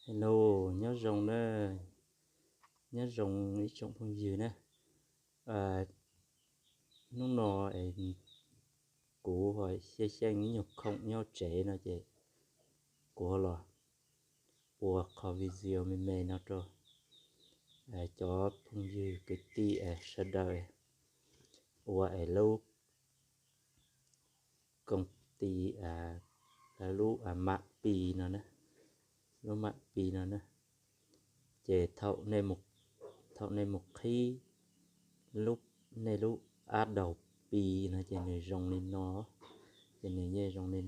Hello, nyob zoo na, nyob zoo ib tsoom phooj ywg na. Hnub no kuv ho xyaj xyeej ib nyuag khoom nyob tsev no ces kuv los ua qho video me me no rau cov phooj ywg kwv tij sawv daws ua es lub koom ti, lub mam pi no na, lub mam pi no na. Ces thaum nej mus qhib lub, nej lub ab daus pi no ces nws zoo li no, ces nws yeej zoo li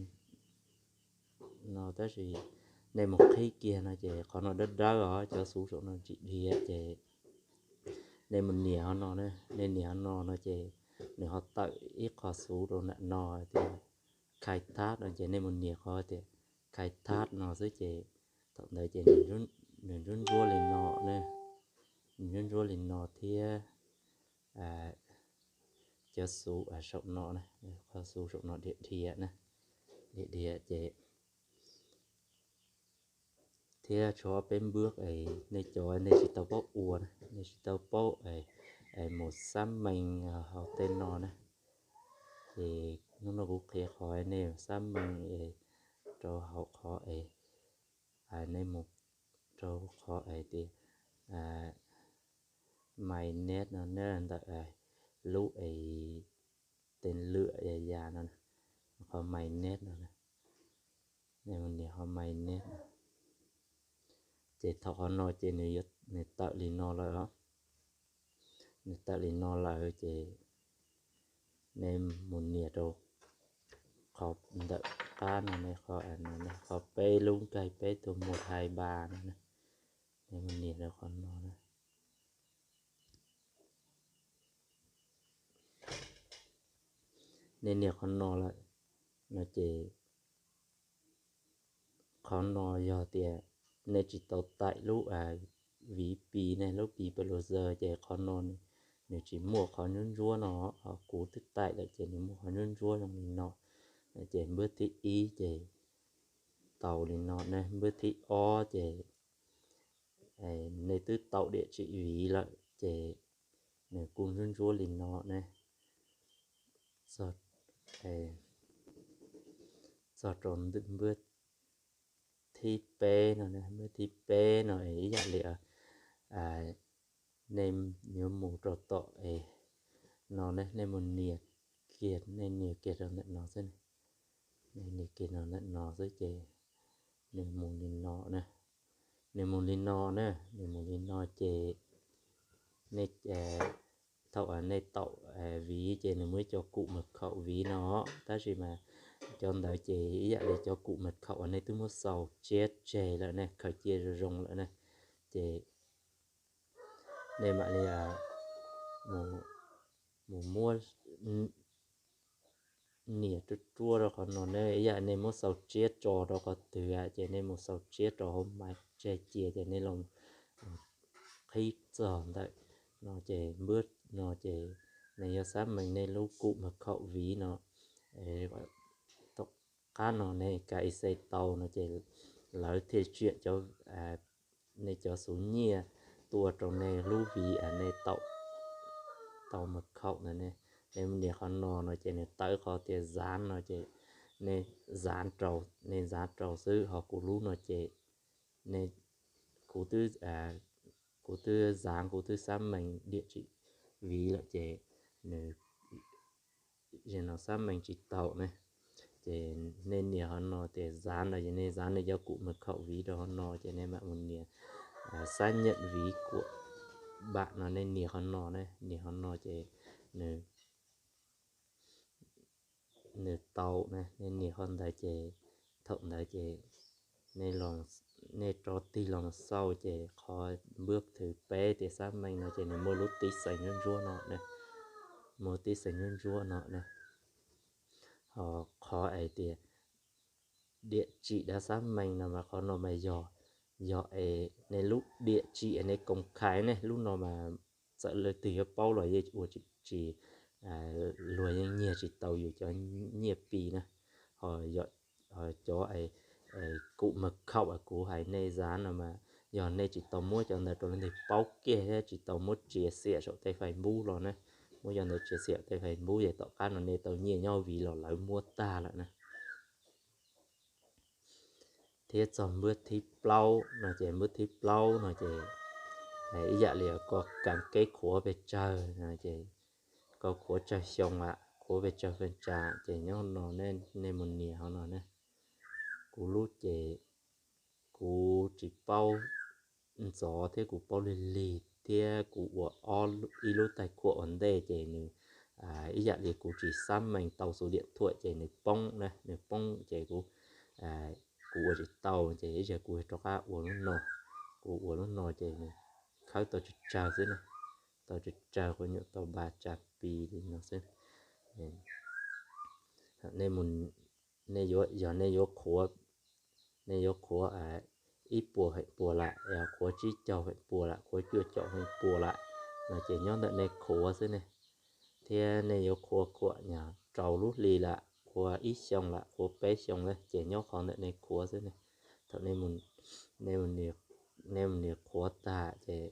no tab sis nej mus qhib kiag no ces qhov no dawb dawb os, cov xuv saum no tsis dhia ces nej mus nias qhov no, nej nias qhov no no ces nws ho tawm ib qho xuv rau ntawm no tias khai thab no ces nej mus nias qhov tias khai thab no xwb ces thaum ntawd ces nws ntsuab ntsuab li no, nws ntsuab ntsuab li no thiab cov xuv saum no, qhov xuv saum no dhia dhia na, dhia dhia ces thiab tshuav peb npwb es nej cov nej tsis tau paub ua, nej tsis tau paub mus xab mees hauv tej no na. Ces hnub no kuv qhia qhov nej xab mees rau hauv qhov es nej mus rau qhov es tias mainnet no na, ntawm lub es tej lwm yas no, qhov mainnet no, nej mus nias qhov mainnet no. Ces thaum qhov no ces nws tawm li no lawm os. Nws tawm li no lawm ces nej mus nias rau qhov ntawm qab no, qhov peb lub nkaig peb tus mus hais npas no, nej mus nias rau qhov no na. Nej nias qhov no lawm no ces qhov no yog tias nej tsis tau taim lub viv pi ne, lub pi browser ces qhov no nws tsis muaj qhov ntsuab ntsuab no, ho kuv twb taim lawm ces nws muaj qhov ntsuab ntsuab zoo li no. Ces npwb thib ib ces tau li no ne, npwb thib ob ces nej twb tau diam tsim viv lawm ces nws kuj ntsuab ntsuab li no ne. Txog rau npwb thib peb no, npwb thib peb no ib yam li nej yuav mus rau tom es no ne, nej mus nias kiag, nej nias kiag rau ntawm no xwb, nej nias kiag rau ntawm no xwb ces nws mus li no na. Nws mus li no na, nws mus li no ces nej thaum nej taum viv ces nws muaj ib co kum mas khaum viv no, tab sis mas cov ntawd ces ib yam li cov kum mas khaum uas nej twb muab xaus tsiab tseg lawm ne, khaws cia zoo zoo lawm ne, ces nej mam li mus muab nias ruaj ruaj rau qhov no ne, ib yam nej muab xaus tsiab tso rau qhov twg ces nej mus xaus tsiab rau hauv mas tseg cia ces nej los qhib txog ntawm no ces npwb no ces nws yog xab mees nej lub kum mas khaum viv no. Tom qab no nej ka ix xes tau no ces lawv thiaj tsiam cov, nej cov xuv nyiaj tuaj rau nej lub viv nej taum, tau mas khaum ntawd ne. Nej mus nias qhov no no ces nws tawm qhov tias zav no ces nej zav rau, nej zav rau xwb, ho kuv lub no ces nej, kuv twb, kuv twb zav, kuv twb xab mees diam tsim viv lawm ces nws, zav no xab mees tsis tau ne. Ces nej nias qhov no tias zav no ces nej zav nej cov kum mas khaum viv rau qhov no ces nej mam mus nias xab nyam viv kuam npam no, nej nias qhov no ne, nias qhov no ces nws, nws tau ne, nej nias qhov ntawd ces thaum ntawd ces nej rov tig los xauj ces qhov npwb thib peb tias xab mees no ces nws muaj lub tib xees ntsuab ntsuab no ne, muaj tib xees ntsuab ntsuab no ne. Ho qhov es tias diam tsim dav xab mees no mas qhov no mas yog, yog es nej lub diam tsim es nej koom khais ne, lub no mas txawm leej twg yuav paub los yeej ua tsis, luag yeej nyiag tsis tau yus cov nyiaj pi na. Ho cov Kuv mas khaum kuv hais nej zaj no mas yog nej tsis tau muab cov ntawd rau leej twg paub kiag thiab tsis tau muab tsia xiam saum tej Facebook los na, muab cov ntawd tsia xiam tej Facebook ces tom qab no nej tau nyiaj nyob viv los lawv muab tag lawm na. Thiab txog npwb thib plaub no ces npwb thib plaub no ces ib yam li koj kas keb qhuav pes tsawg no ces koj qhuav tsawg xyoo a, qhuav pes tsawg feem tsam ces nyob no nej mus nias hauv no ne. Kuv lub ces kuv tsis paub ntxov thiab kuv paub lig lig thiab kuv ua ob ib lub tais khuam ua ntej ces nws ib yam li kuv tsis xab mees tau xuv diam thuam ces nws poob na, nws poob ces kuv kuv ua tsis tau ces ib zaug kuv rov qab ua lub no, kuv ua lub no ces nws khawb tau tsawg tsawg xwb na, tau tsawg tsawg quas nyuam tau npa tsa pi li no xwb. Nej, yog nej yuav qhuav, nej yuav qhuav ib puas feem pua lam, qhuav tsib caug feem pua lam, qhuav cuaj caum feem pua lam no ces nyob ntawm nej qhuav xwb ne. Thiab nej yuav qhuav khuam yog rau lub hli lam, qhuav ib xyoo lam, qhuav peb xyoo lawm ces nyob qhov ntawm nej qhuav xwb ne. Thaum nej mus nias qhuav tag ces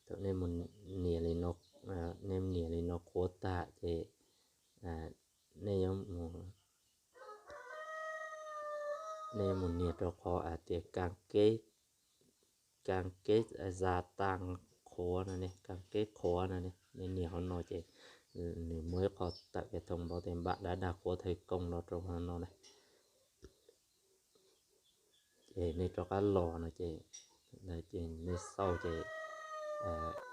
thaum nej mus nias li no, nej nias li no qhuav tag ces nej yuav, nej mus nias rau qhov hais tias kas keb, kas keb za tas qhuav no ne, kas keb qhuav no ne, nej nias hauv no ces nws muaj ib qho tawm ke thoo npau tes npam dav dag qhuav thawj kooj no rau hauv no na. Ces nej rov qab los no ces, ces nej xauj ces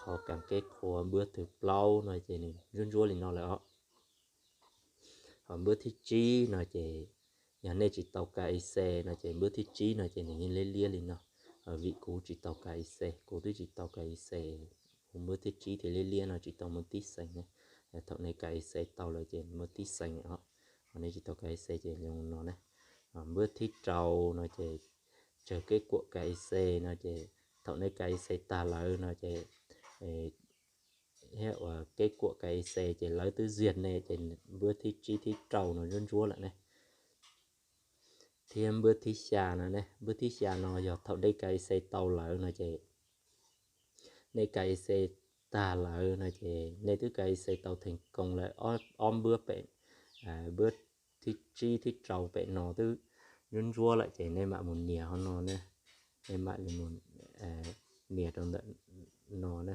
qhov kas keb qhuav npwb thib plaub no ces nws ntsuab ntsuab li no lawm os. Ho npwb thib tsib no ces yog nej tsis tau kas ib xes no ces npwb thib tsib no ces nws yeej liab liab li no. Vim kuv tsis tau kas ib xes, kuv twb tsis tau kas ib xes, kuv npwb thib tsib thiaj liab liab no tsis tau muaj tib xees ne. Thaum nej kas ib xes tau lawm ces muaj tib xees os. Ho nej tsis tau kas ib xes ces li no ne. Npwb thib rau no ces tsawg keb kuam kas ib xes no ces thaum nej kas ib xes tag lawm no ces thiab uas keb kuam kas ib xes ces lawv twb ziag nej ces npwb thib tsib thib rau no ntsuab ntsuab lawm ne. Thiab npwb thib xya no ne, npwb thib xya no yog thaum nej kas ib xes tau lawm no ces nej kas ib xes tag lawm no ces nej twb kas ib xes tau theem koos lawm, ob npwb pem, npwb thib tsib thib rau pem no twb ntsuab ntsuab lawm ces nej mam mus nias hauv no ne, nej mam li mus nias rau ntawm no na.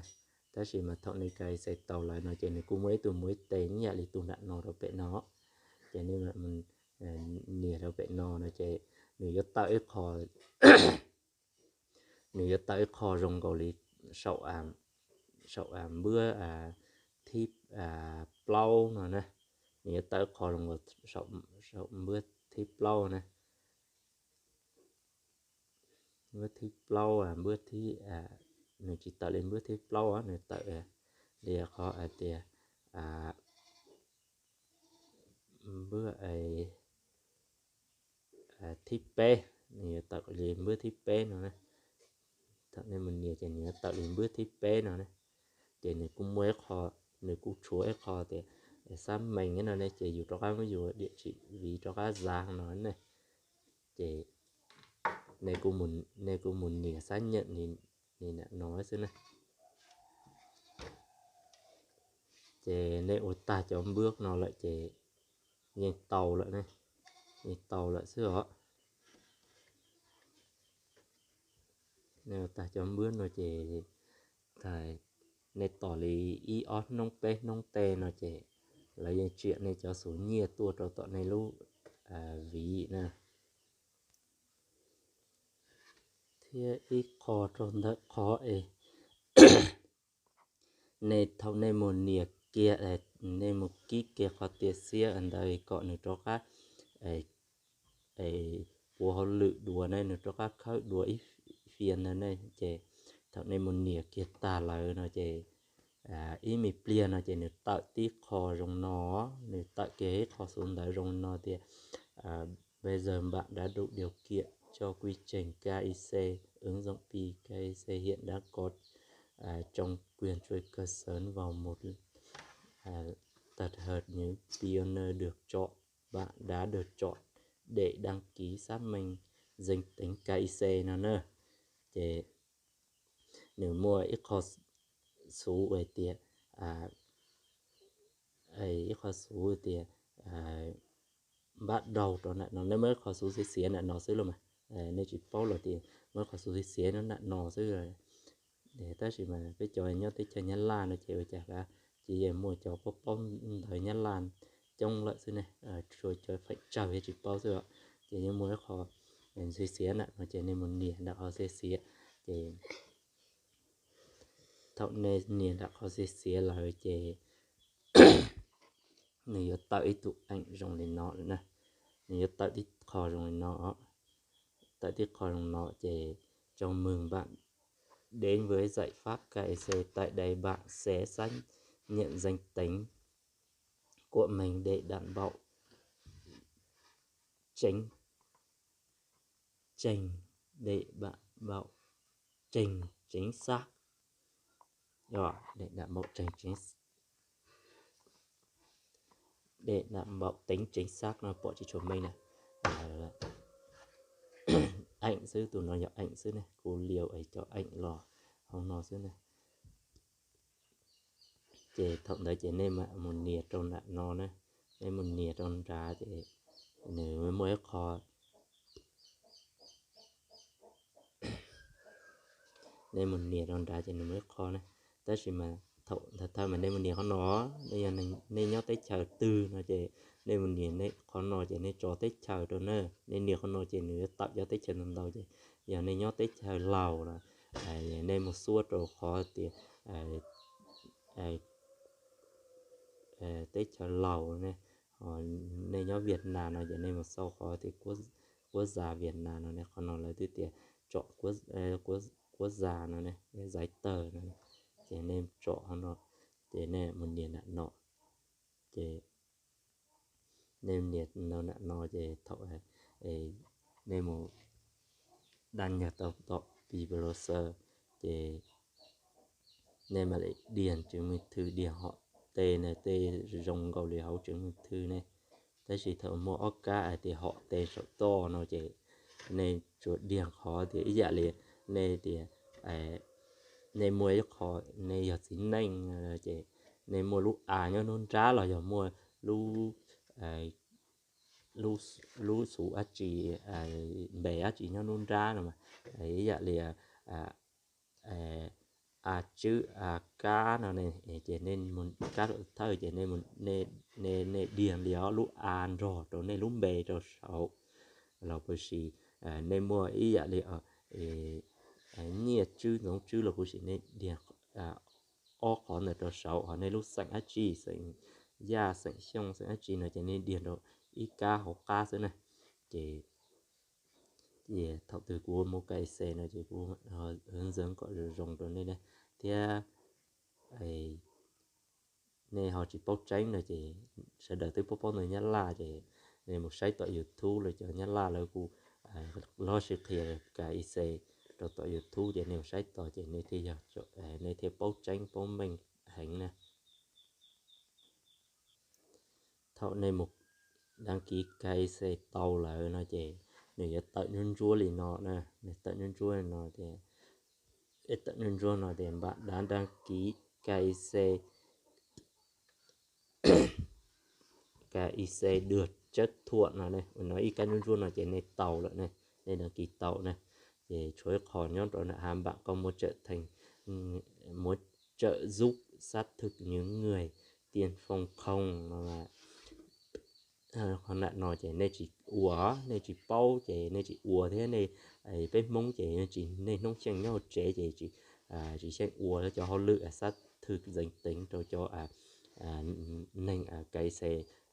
Tab sis mas thaum nej kas ib xes tau lawm no ces nws kuj muaj ib tug muaj ib tes ib yam li tus nram no rau pem no, ces nej mam nias rau pem no no ces nws yuav tawm ib qho, nws yuav tawm ib qho zoo nkaus li saum, saum npwb thib plaub no na, nws yuav tawm ib qho zoo nkaus saum npwb thib plaub na. Npwb thib plaub, npwb thib, nws tsis tawm li npwb thib plaub, nws tawm li qhov hais tias npwb thib peb, nws yuav tawm li npwb thib peb no na. Thaum nej mus nias ces nws yuav tawm li npwb thib peb no na. Ces nws kuj muaj ib qho, nws kuj tshuav ib qho tias xab mees no ne, ces yus rov qab muab yus diam tsim viv rov qab zav no ne. Ces nej kuj mus nias xab nyem li no xwb na. Ces nej ua tag cov npwb no lawm ces yeej tau lawm ne, yeej tau lawm xwb os. Nej ua tag cov npwb no ces nej tos li ib ob hnub peb hnub tej no ces lawv yeej tsiam nej cov xuv nyiaj tuaj rau tom nej lub viv na. Thiab ib qho rau ntawm qhov es nej thaum nej mus nias kiag, nej mus kib kiag qhov tias xiab ntawd kom nws rov qab puav hauj lwm dua ne, nws rov qab khawb dua ib fias ntawd ne, ces thaum nej mus nias kiag tag lawm no ces ib me pliag no ces nws tawm tib qho zoo no, nws tawm kiag ib qho xuv ntawv zoo no tias Bây giờ bạn đã đủ điều kiện cho quy trình K Y C ứng dụng pi K Y C hiện đã có trong quyền truy cơ sở vào một tập hợp những pioneer được chọn. Bạn đã được chọn để đăng ký xác minh danh tính K Y C no na. Ces nws muaj ib qho xuv hais tias, ib qho xuv tias npab daug rau nram no, nej muaj ib qho xuv xiav xiav nram no xwb los mas. Nej tsis paub los tias muaj ib qho xuv xiav xiav nyob nram no xwb. Tab sis mas peb cov nyob teb chaws Nyab Laj no ces ua cas kav, ces yeej muaj cov paub paub ntawv Nyab Laj coob lawm xwb ne, tsuas cov feem tsawg tsis paub xwb os. Ces yeej muaj ib qho xiav xiav nram no ces nej mus nias nram qhov xiav xiav. Ces thaum nej nias nram qhov xiav xiav lawm ces nws yuav tawm ib tug eem zoo li no lawm na. Nws yuav tawm tib qho zoo li no, tawm tib qho zoo no ces: Chào mừng bạn đến với giải pháp K Y C. Tại đây bạn sẽ xác nhận danh tính của mình để đảm bảo chính, trình để đảm bảo trình chính xác. Để đảm bảo trình chính để đảm bảo tính chính xác no pom tsis tshua meej na. Eem xwb, tus no yog eem xwb ne, kuv liau es cov eem los hauv no xwb ne. Ces thaum ntawd ces nej mam mus nias rau nram no na, nej mus nias rau nrad ces nws muaj ib qho, nej mus nias rau nrad ces nws muaj ib qho na. Tab sis mas thaum thawj mas nej mus nias qhov no, nej yog nej nyob teb chaws twg no ces nej mus nias qhov no ces nej tso teb chaws rau na. Nej nias qhov no ces nws yuav tawm cov teb chaws ntau ntau ces yog nej nyob teb chaws Laus no, nej mus xub rau qhov tias teb chaws Laus ne. Nej nyob Việt Nam no ces nej mus xauj qhov tias quốc gia Việt Nam no ne, qhov no lawv twb tias tsom quốc gia no ne, giấy tờ no ne. Ces nej tsom qhov no, ces nej mus nias nram no, ces nej nias nram no ces thaum nej mus đăng nhập tau tom pi browser ces nej mam li điền chứng minh thư, điền họ tên ne, tej zoo nkaus li hauv chứng minh thư ne. Tab sis thaum muaj ob kab hais tias họ tên saum toj no ces nej tsuas điền qhov tias ib yam li nej tias nej muaj ib qho, nej yog txiv neej ces nej muaj lub a nyob nruab nrab los yog muaj lub, lub xuv dab tsi, npe dab tsi nyob nruab nrab no mas, ib yam li a tswb a kab no ne, ces nej mus kab thawj ces nej, nej điền li os lub a nrog rau nej lub npe rau saud los puas sis nej muaj ib yam li Nyiaj Tswb, Ntxoov Tswb los puas sis nej điền ob qhov ntawd rau saud, ho nej lub xeem dab tsi, xeem Yaj, xeem Xyooj, xeem dab tsi no ces nej điền rau ib kab hauv qab xwb na. Ces thaum twg kuv muab K Y C no ces kuv hướng dẫn kom zoo zoo rau nej na. Thiab nej ho tsis paub tseeb no ces sawv daws twb paub paub ntawv Nyab Laj ces nej mus saib tom YouTube los cov Nyab Laj lawv kuj lov sis qhia K Y C rau tom YouTube ces nej mus saib tod ces nej thiaj yog, nej thiaj paub tseeb paub meej heev na. Thaum nej mus đăng ký K Y C tau lawm no ces nws yuav tawm ntsuab ntsuab li no na, nws tawm ntsuab ntsuab li no ces, tawm ntsuab ntsuab no ces bạn đã đăng ký K Y C, K Y C được chấp thuận no ne, no ib kab ntsuab ntsuab no ces nej tau lawm ne, nej đăng ký tau ne. Ces tshuav ib qho nyob rau nram hab bạn có muốn trở thành, muốn trợ giúp xác thực những người tiên phong không no. Qhov nram no ces nej tsis ua, nej tsis paub ces nej tsis ua thiab nej, peb Hmoob ces tsis, nej hnub xyeej nyob hauv tsev ces tsis, tsis xyeej ua cov hauj lwm xác thực danh tính rau cov neeg K Y C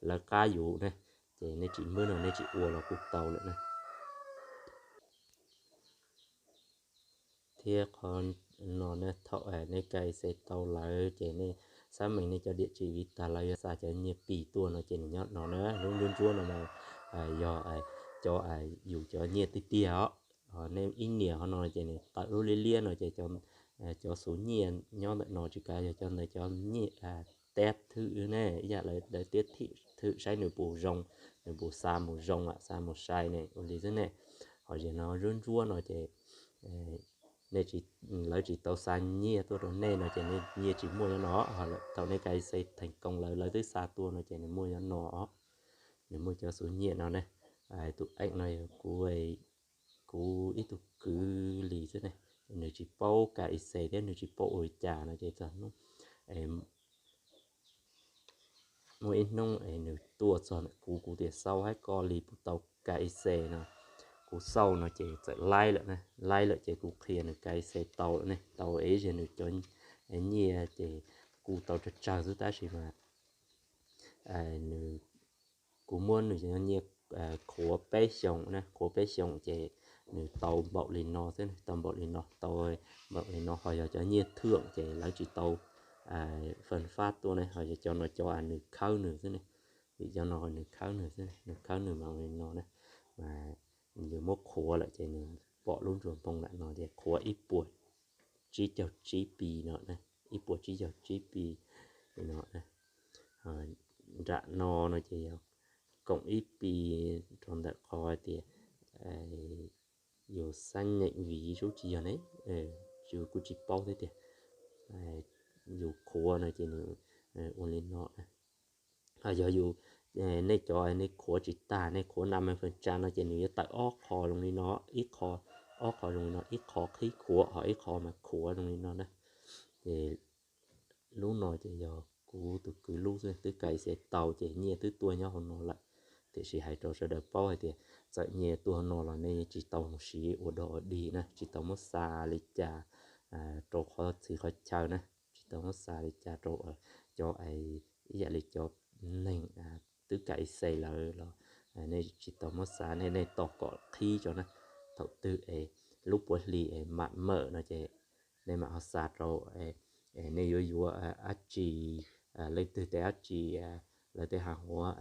lawv qab yus ne, ces nej tsis muab no nej tsis ua los kuj tau lawm na. Thiab qhov no ne, thaum nej K Y C tau lawm ces nej xác minh nej cov địa chỉ viết tag, lawv yuav xa cov nyiaj Pi tuaj no ces nws nyob no na, lub ntsuab ntsuab no mas yog cov, yus cov nyiaj tiag tiag os. Nej ib nias qhov no ces nws tawm lub liab liab no ces cov xuv nyiaj nyob ntawm no tsis kav yog cov ntawd cov nyiaj teb thwm ne, ib yam lawv teb thwm saib nws puas zoo, nws puas xa mus zoo, xa mus sai ne, ua li xwb ne. Ho zaum no ntsuab ntsuab no ces nej, lawv tsis tau xa nyiaj tuaj rau nej no ces nej nyiaj tsis muaj nyob no. Thaum nej ka ib xes theej koos lawm lawv twb xa tuaj no ces nws muaj nyob no os, nws muaj cov xuv nyiaj no ne. Tus eej no yog kuv, kuv ib tug kwv li xwb ne, nws tsis paub ka ib xes thiab nws tsis paub ua li cas no ces txog hnub muaj ib hnub es nws tuaj txog ntawm kuv, kuv tias xau hab koj li puas tau ka ib xes no. Kuv xauj no ces txawm laib lawm, laib lawm ces kuv qhia nws ka ib xes tau lawm ne, tau ib zaug nws cov nyiaj ces kuj tau tsawg tsawg xwb tab sis mas nws, kuv muab nws cov nyiaj qhuav peb xyoos na, qhuav peb xyoos ces nws tau npaum li no xwb, tau npaum li no, tau npaum li no. Ho yog cov nyiaj thwm ces lawv tsis tau fee fab tuaj ne, ho yog cov no cov nws khawb nws xwb ne, vim cov no nws khawb nws xwb, nws khawb nws mas li no na, mas yus muab qhuav lawm ces nws pom lub ntsuag npoo lam no ces qhuav ib puas tsib caug tsib Pi no, ib puas tsib caug tsib Pi no. Nram no no ces yog koom ib Pi rau ntawm qhov hais tias yus xab nyeem viv sub tsis yog ne, kuj tsis paub thiab tias yus qhuav no ces nws ua li no. Ho yog yus, nej cov nej qhuav tsis tag, nej qhuav nam meej feem tsa no ces nws yuav tawm ob qho zoo li no, ib qho, ob qho zoo li no, ib qho qhib qhuav ho ib qho mas qhuav zoo li no na. Ces lub no ces yog kuv tus kwv lub xwb, twb ka ib xes tau ces nyiaj twb tuaj nyob hauv no lawm. Tiam sis hais rau sawv daws paub hais tias txawm nyiaj tuaj hauv no los nej tsis tau mus siv ua dog ua dig na, tsis tau muab xa li cas rau qhov txhia qhov chaw na, tsis tau muab xa li cas rau cov, ib yam li cov neeg twb ka ib xes lawm los nej tsis tau muab xa, nej, nej tos kom qhib tso na. Thaum twg es lub puav hli es mam mawm no ces nej mam ho xa rau. Nej yuav yuav dab tsi, leej twg tej dab tsi, lawv tej ha huav,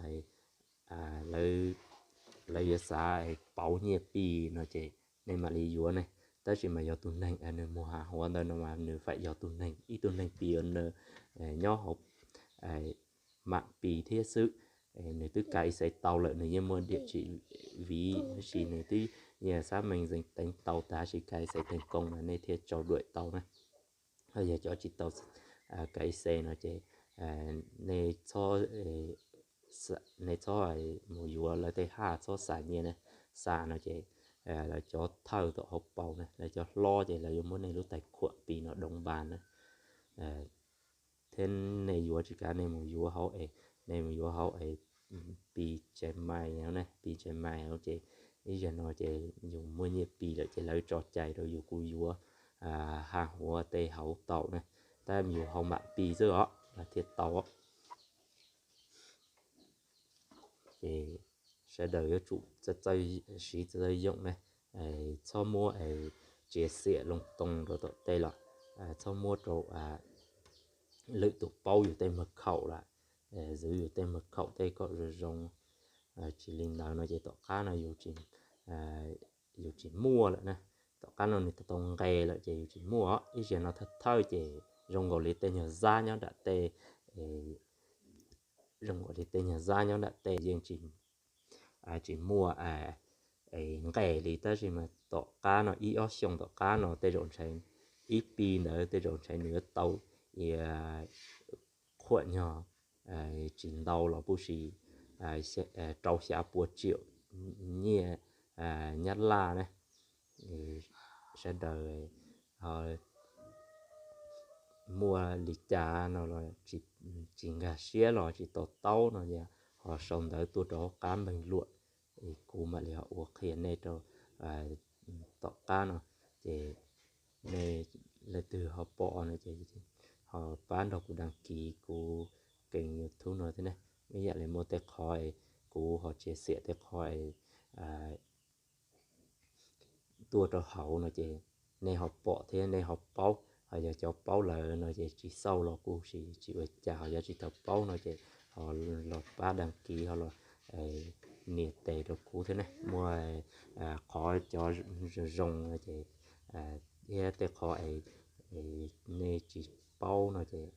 lawv yuav xav pauv nyiaj Pi no ces nej mam li yuav ne. Tab sis mas yog tus neeg nws mus ha huav ntawd no mas nws faim yog tus neeg, ib tug neeg Pi nyob hauv mam Pi thiab xwb. Nws twb ka ib xes tau lawm, nws yeej muaj diam tsim viv, tab sis nws twb yeej xab meej zeej teev tau tag, tab sis ka ib xes teev koos mas nej thiaj tsau duam tau na. Ho yog cov tsis tau ka ib xes no ces nej txhob, nej txhob mus yuav lawv tej haj, txhob xa nyiaj na. Xa no ces lawv cov thawj tom hauv paus na, lawv cov hlob ces lawv yuav muab nej lub tais khuam Pi no doos npas na. Thiab nej yuav tsis kav, nej mus yuav hauv es, nej mus yuav hauv es Pi Gmail ne, Pi Gmail ces ib zaug no ces yus muaj nyiaj Pi lawm ces lawv tso cai rau yus kuj yuav ha huav tej hauv tau na. Tab yus hauv mam Pi xwb os thiaj tau. Ces sawv daws yuav tsum txawj, siv txawj yoom na, txhob muab tsia xiam loo toos rau tom tej los txhob muab rau lwm tus paub yus tej mật khẩu lawm, zwv yus tej mật khẩu tej kom zoo zoo. Tsis li ntawd no ces tom qab no yus tsis muaj lawm na. Tom qab no nws tau nqes lawm ces yus tsis muaj. Ib zaug no thawj thawj ces zoo nkaus li tej nyuag zab nyob nram tej, zoo nkaus li tej nyuag zab nyob nram tej yeej tsis muaj nqes li, tab sis mas tom qab no ib ob xyoos tom qab no tej zaum ntshai, ib Pi ntawd tej zaum ntshai nws yuav tau khuam nyog tsis ntau los puj si rau xya pua tsiaum nyiaj Nyab Laj na. Sawv daws muaj li cas no los tsis nkag siab los tsis to taub no ces ho sau ntawv tuaj rau hauv qab npeeg luam, kuv mam li ho ua qhia nej rau tom qab no. Ces nej leej twg ho pom no ces ho pab nrog kuv đăng ký kuv kênh YouTube no thiab ne. Ib yam li muaj tej qhov kuv ho tsia xiam tej qhov tuaj rau hauv no ces nej ho pom thiab nej ho paub. Ho yog cov paub lawm no ces tsis xauj los kuj tsis ua cas, ho yog tsis tau paub no ces ho los pab đăng ký ho los nias tes rau kuv thiab ne. Muaj qhov cov zoo zoo no ces thiab tej qhov nej tsis paub no ces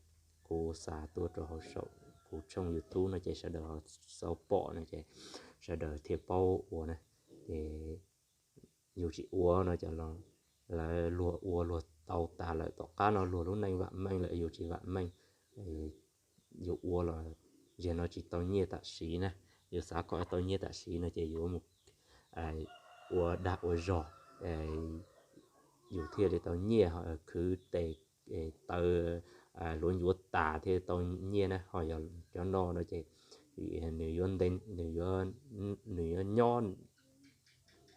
kuv xa tuaj rau hauv saum kuv tshooj YouTube no ces sawv daws ho xav pom no ces sawv daws thiaj paub ua na. Ces yus tsis ua no ces lawv luag ua luag tau tas lawm, tom qab no luag lub neej vam meej lawm yus tsis vam meej. Yus ua los ziag no tsis tau nyiaj tam sim na, yus xav kom tau nyiaj tam sim no ces yus mus ua dag ua zog, yus thiaj li tau nyiaj, khwv tes taw hluav ncuav tas thiaj tau nyiaj na. Ho yog cov no no ces nws yuav nws yuav nyob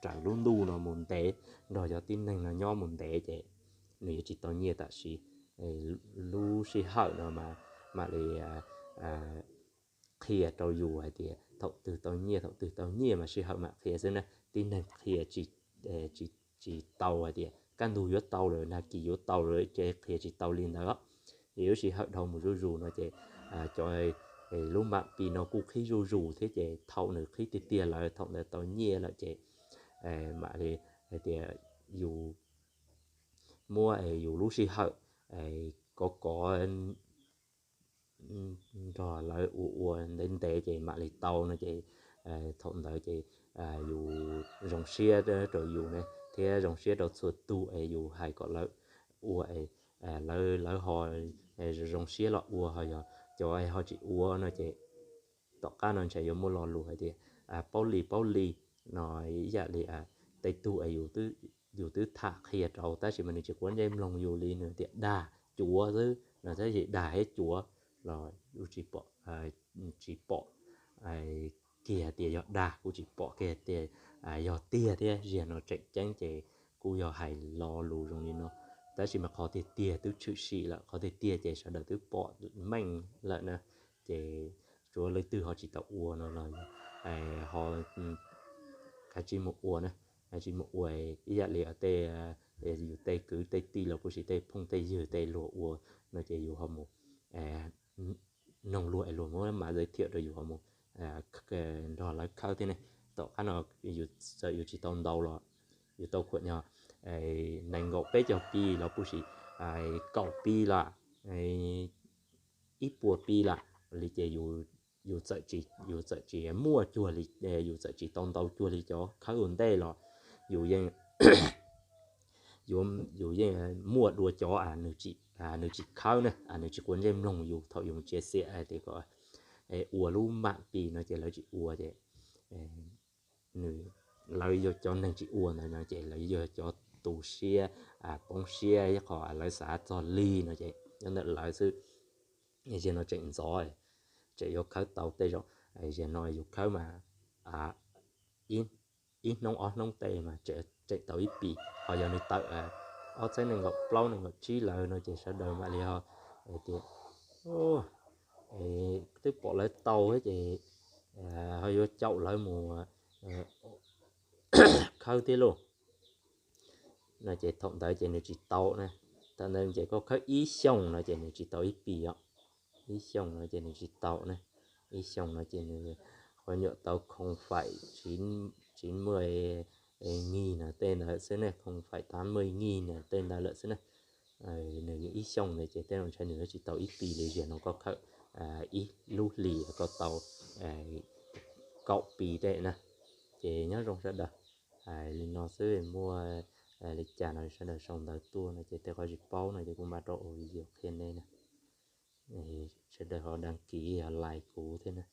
raws lub ntuj no mus ntev, nrog cov tib neeg no nyob mus ntev ces nws yuav tsis tau nyiaj tam sim. Lub sij hawm no mam li qhia rau yus hais tias thaum twg tau nyiaj, thaum twg tau nyiaj mas sij hawm mam qhia xwb na. Tib neeg qhia tsis tau hais tias kaj ntug yuav tau lawm, nag kis yuav tau lawm ces qhia tsis tau li ntawd. Ces lub sij hawm dhau mus zuj zus no ces cov lub mam pi no kuj qhib zuj zus thiab ces thaum nws qhib tiag tiag lawm thaum ntawd tau nyiaj lawm ces mam li hais tias yus muab yus lub sij hawm kov kov nrog lawv ua ua ntev ntev ces mam li tau no ces thaum ntawd ces yus zoo siab rau yus ne thiab zoo siab rau txhua tus es yus hais kom lawv ua, lawv ho zoo siab los ua, ho yog cov ho tsis ua no ces tom qab no ntshe yuav muaj lo lus hais tias paub li paub li no. Ib yam li tej tug es yus twb tham qhia rau tab sis mas nws tsis quav ntsej mloog yus li, nws tias dag cuav xwb no, tab sis dag thiab cuav los yus tsis pom kiag tias yog dag, kuj tsis pom kiag tias yog tiag thiab. Ziag no tseem ceeb ces kuj yog hais lo lus zoo li no, tab sis mas qhov tiag tiag twb tshwm sim lawm, qhov tiag tiag ces sawv daws twb pom meej lawm na. Ces tsuav leej twg ho tsis tau ua no los ho kav tsij mus ua na, kav tsij mus ua. Ib yam li tej yus tej kwv tej tij los kuj sis tej phooj tej ywg tej luag ua no ces yus ho mus noog luag es luag muab mas zais thiam rau yus ho mus nrog lawv khawb thiab ne. Tom qab no yus txawm yus tsis tau ntau los yus tau khuam nyog nees nkaum peb caug pi los kuj sis kaum pi los ib puas pi lawm li ces yus txawm tsis muaj cuag li, yus txawm tsis tau ntau cuag li cov khawb ua ntej los yus yeej yus yeej muaj dua cov nws tsis khawb ne, nws tsis quav ntsej mloog yus thaum yus mus tsia xiam hais tias kom ua lub mam pi no ces lawv tsis ua ces lawv yog cov neeg tsis ua ntawd no ces lawv yog cov tu siab poob siab ib qho lawv xav txog lig no ces nyob ntawm lawv xwb. Ziag no tseem ntxov, tseem yuav khawb tau tej zaum, ziag no yus khawb mas ib hnub ob hnub tej mas tseem tau ib pi. Ho yog nws tawm ob txhiab nees nkaum plaub nees nkaum tsib lawm no ces sawv daws mam li ho tias twb pom lawv tau ces ho yuav caum lawv mus khawb thiab lauj no ces thaum ntawd ces nws tsis tau na. Thaum ntawd ces koj khawb ib xyoos no ces nws tsis tau ib pi os. Ib xyoos no ces nws tsis tau na. Ib xyoos no ces nws qhov nyuam tau không phẩy chín mươi nghìn no tej ntawd xwb ne, không phẩy tám mươi nghìn no tej ntawd lawm xwb na. Nws ib xyoos ntawd ces tej no ntshai nws yuav tsis tau ib pi li. Ziag no koj khawb ib lub hlis koj tau kaum pi tej na. Ces nyob zoo sawv daws, hais li no xwb, muaj li cas no sawv daws sau ntawv tuaj no ces tej qhov tsis paub no ces kuv mam rov ua video qhia nej na. Sawv daws ho đăng ký ho like kuv thiab na.